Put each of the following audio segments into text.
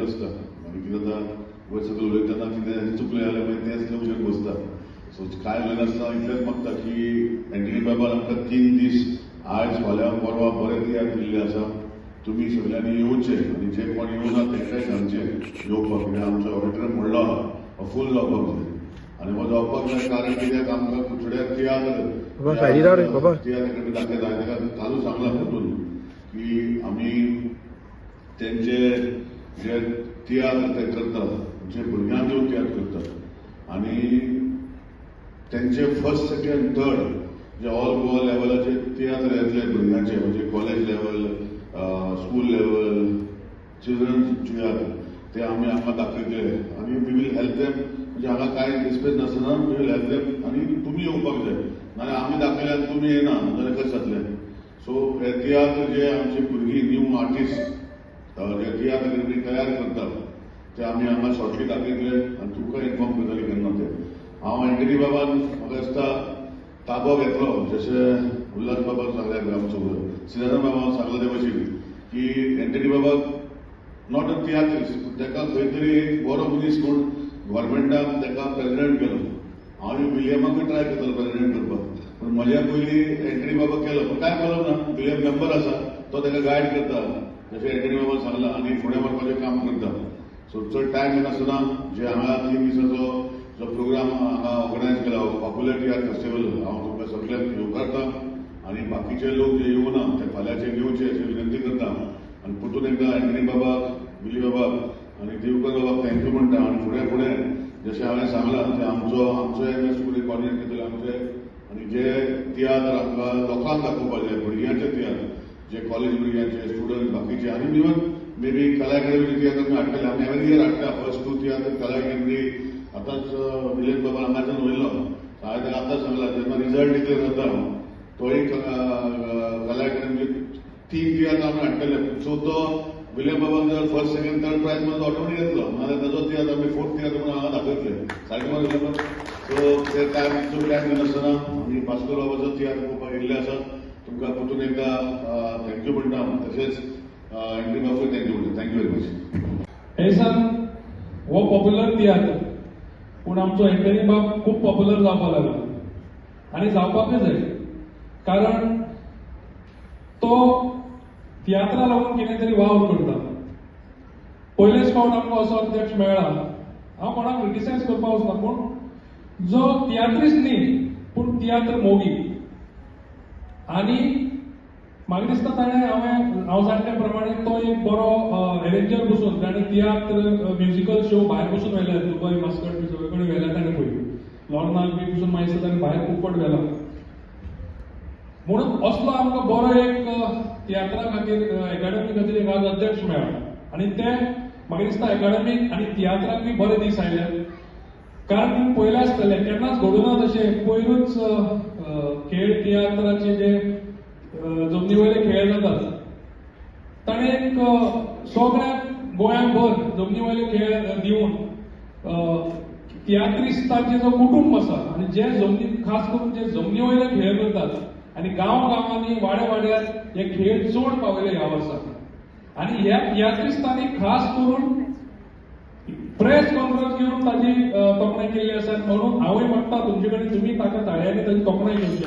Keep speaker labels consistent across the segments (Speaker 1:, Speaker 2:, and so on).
Speaker 1: आसता आनी कितें जाता वयर सगळें उलयतना कितें चुकलें जाल्यार मागीर तेंच लोक येवन बसता. सो कांय उलयनासतना इतलेंच मागता की एंटनी बाबान आमकां 3 दीस आयज फाल्यां परवां बरे तियात्र दिल्ले आसा. तुमी सगळ्यांनी येवचें आनी जे कोण येवना तांकांय सांगचें येवपाक, कित्याक आमचो ऑडिटोरियम व्हडलो आहा, हो फूल जावपाक जाय आनी हो जावपाक जाय कारण कित्याक आमकां कुडचड्यार तियात्र तियात्र दाखयता. हांवें ताका कालूच सांगलां परतून की आमी तेंचे जे तियात्र ते करतात जे भुरग्यांक दिवन तियात्र करतात आनी तेंचे फर्स्ट सेकंड थर्ड जे ऑल गोवा लेवलाचे तियात्र येतले भुरग्यांचे, म्हणजे college level, school level, children's तियात्र ते आमी हांगा दाखयतले आनी we will help them. म्हणजे हांगा कांय डिस्पेस नासतना we will help them आनी तुमी येवपाक जाय, नाजाल्यार आमी दाखयले आनी तुमी येना जाल्यार कशें जातलें. सो हे तियात्र जे आमची भुरगीं न्यू आर्टिस्ट जे तियात्र अकॅडमी तयार करतात ते आमी हांगा शॉर्टली दाखयतले आनी तुमकां इन्फॉर्म करतले केन्ना ते. हांव एंटनी बाबान म्हाका दिसता ताबो घेतलो, जशें उल्हास बाबान सांगलें आमचो सिदानंद बाबान सांगलें ते भशेन की एंटनी बाबाक not a तियात्रिस्ट, पूण ताका खंय तरी एक बरो मनीस म्हूण गव्हर्मेंटान ताका प्रेजिडेंट केलो. हांव विलियमाकूय ट्राय करतालो प्रेजिडेंट करपाक, पूण म्हज्या पयलीं एंटनी बाबा केलो, पूण कांय प्रॉब्लम ना, विलियम मेंबर आसा तो ताका गायड करता जशें एंटनी बाबान सांगलां आनी फुडें व्हरपाचें काम करता. सो चड टायम घेनासतना जे हांगा 3 दिसाचो जो प्रोग्राम हांगा ऑर्गनायज केला पॉप्युलर तियात्र फेस्टिवल, हांव तुमकां सगळ्यांक येवकारता आनी बाकीचे लोक जे येवना ते फाल्यांचे येवचे अशी विनंती करता. आनी परतून एकदां एंटनी बाबाक, विली बाबाक आनी दिवकर बाबाक thank you म्हणटा. आनी फुडें फुडें जशें हांवें सांगलां तें आमचो एम एस स्कूल कॉर्डिनेट करतले आमचे आनी जे तियात्र आमकां लोकांक दाखोवपाक जाय, भुरग्यांचे तियात्र जे कॉलेज भुरग्यांचे स्टुडंट बाकीचे आनी इवन मे बी कला अकॅडमीचे तियात्र आमी हाडटले. आमी एवरी इयर हाडटा फर्स्ट 2 तियात्र कला अकॅडमी. आतांच विलियम बाबान हांगाच्यान वयलो, हांवें ताका आतांच सांगलां जेन्ना रिजल्ट डिक्लेर जाता तो एक कला अकॅडमीचे 3 तियात्र आमी हाडटले. चवथो विलियम बाबान जर फर्स्ट सेकंड थर्ड प्रायज म्हणून ऑटोमॅटीक येतलो, नाजाल्यार ताचो तियात्र आमी फोर्थ तियात्र म्हणून हांगा दाखयतले सारकें मरे. सो ते टायम चड टायम घेनासतना आमी भास्कर बाबाचो तियात्र पळोवपाक येयल्ले आसात. तुमकां परतून एकदां thank you म्हणटा, तशेंच एंटनी बाबूय thank you म्हणटा. Thank you very much.
Speaker 2: हे सांग हो पॉप्युलर तियात्र, पूण आमचो एंटनी बाब खूब पॉप्युलर जावपाक लागला आनी जावपाकूय जाय, कारण तो तियात्रा लागून कितें तरी वावर करता. पयलेच फावट आमकां असो अध्यक्ष मेळ्ळा. हांव कोणाक क्रिटिसायज करपाक वचना, पूण जो तियात्रिस्ट न्ही पूण तियात्र मोगी आनी म्हाका दिसता ताणें हांव जाणा त्या प्रमाणे तो एक बरो एरेंजर बसून ताणें तियात्र म्युजिकल शो भायर बसून व्हेल्या, दुबय मस्कट बी सगळे कडेन व्हेल्या ताणें पयलीं, लॉर्नाक बी बसून म्हाका दिसता ताणें भायर खूब फावट व्हेला. म्हणून असलो आमकां बरो एक तियात्रा खातीर एकाडमी खातीर एक आज अध्यक्ष मेळ्ळा आनी ते म्हाका दिसता एकाडमीक आनी तियात्राक बी बरे दीस आयले. कारण तुमी पळयलें आसतलें केन्नाच घडूना तशें पयरूच खेळ तियात्राचे जे जमनी वयले खेळ जातात ताणें एक सगळ्या गोंयांभर जमनी वयले खेळ दिवन तियात्रिस्तांचें जो कुटुंब आसा आनी जे जमनी खास करून जे जमनी वयले खेळ करतात आनी गांव गांवांनी वाड्या वाड्यार हे खेळ चड पावयले ह्या वर्सा. आनी ह्या तियात्रिस्तांनी खास करून प्रेस कॉन्फरन्स घेवन ताजी तोखणाय केल्ली आसा, म्हणून हांवूय म्हणटा तुमचे कडेन तुमी ताका ताळयांनी ताजी तोखणाय करची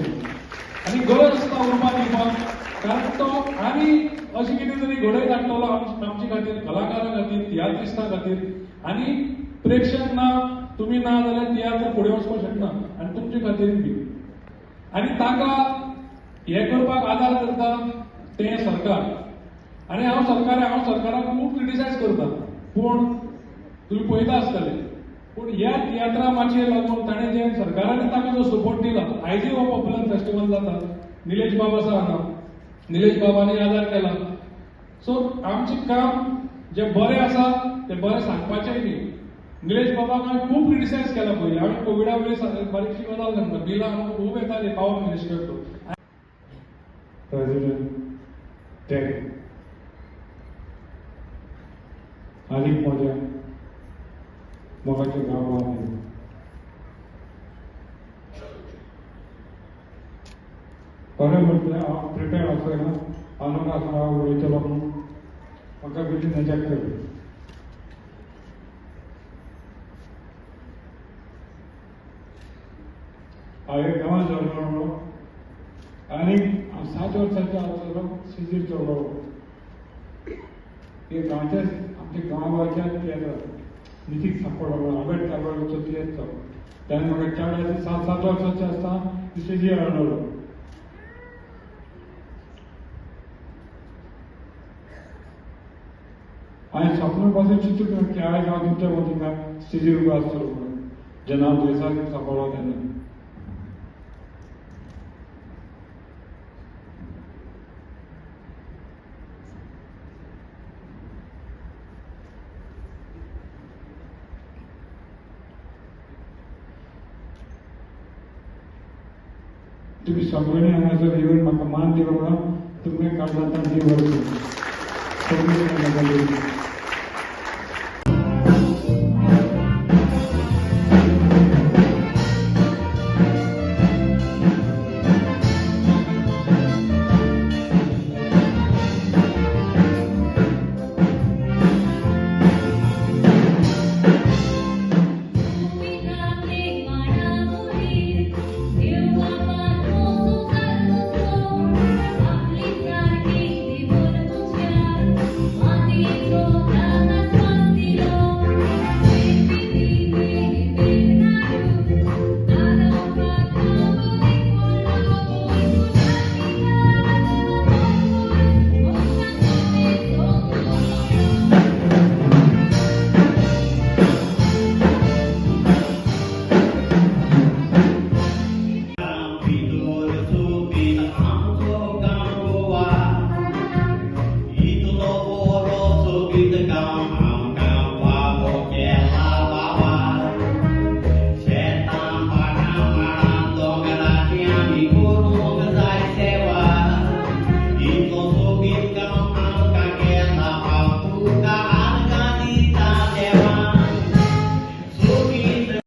Speaker 2: आनी गरज आसता उर्बा दिवपाक, कारण तो आनी अशें कितें तरी घडयत हाडटलो आमचे खातीर, कलाकारां खातीर, तियात्रिस्तां खातीर. आनी प्रेक्षक ना तुमी ना जाल्यार तियात्र फुडें वचपाक शकना आनी तुमचे खातीर बी. आनी ताका हें करपाक आदार करता तें सरकार. आनी हांव सरकाराक खूब क्रिटिसायज करता, पूण तुमी पळयता आसतले, पूण ह्या तियात्रा माचयेर लागून ताणें जे सरकारान ताका जो सपोर्ट दिला, आयजूय हो पॉप्युलर फेस्टिवल जाता. निलेश बाब आसा हांगा, निलेश बाबांनी आदार केला. सो आमचें काम जें बरें आसा तें बरें सांगपाचेंय न्ही. निलेश बाबाक हांवें खूब क्रिटिसायज केला पयलीं, हांवें कोविडा वयली बारीकशी गजाल सांगता, बिलां आमकां खूब येतालीं power minister
Speaker 3: president tag आनीक म्हज्या मोगाचे गांव खरें म्हटल्यार हांव प्रिपेर आसना, हांव नासतना हांव उलयतलो म्हणून म्हाका बेगीन नजर कर. हांव एक गांवांत जल्मलो आनी हांव 7 वर्सांचो आसतलो स्टेजीर चडलो. हे गांवच्याच आमच्या गांवाच्या तियात्र नितीक सांपडलो, आल्बर्ट कार्वालोचो तियात्र तो. त्याने म्हाका 4 7 वर्सांचे आसतना स्टेजीर हाडलो. हांवें स्वप्न पासून चिंतूंक की आयज हांव तुमच्या मदीं स्टेजीर उबो आसतलो म्हणून, जेन्ना हांव दुयेंसाक सांपडलो तेन्ना. तुमी सगळ्यांनी हांगासर येवन म्हाका मान दिलो म्हणून तुमकां काळजांतल्यान देव बरें करूं. सगळ्यांनी म्हाका दिलो.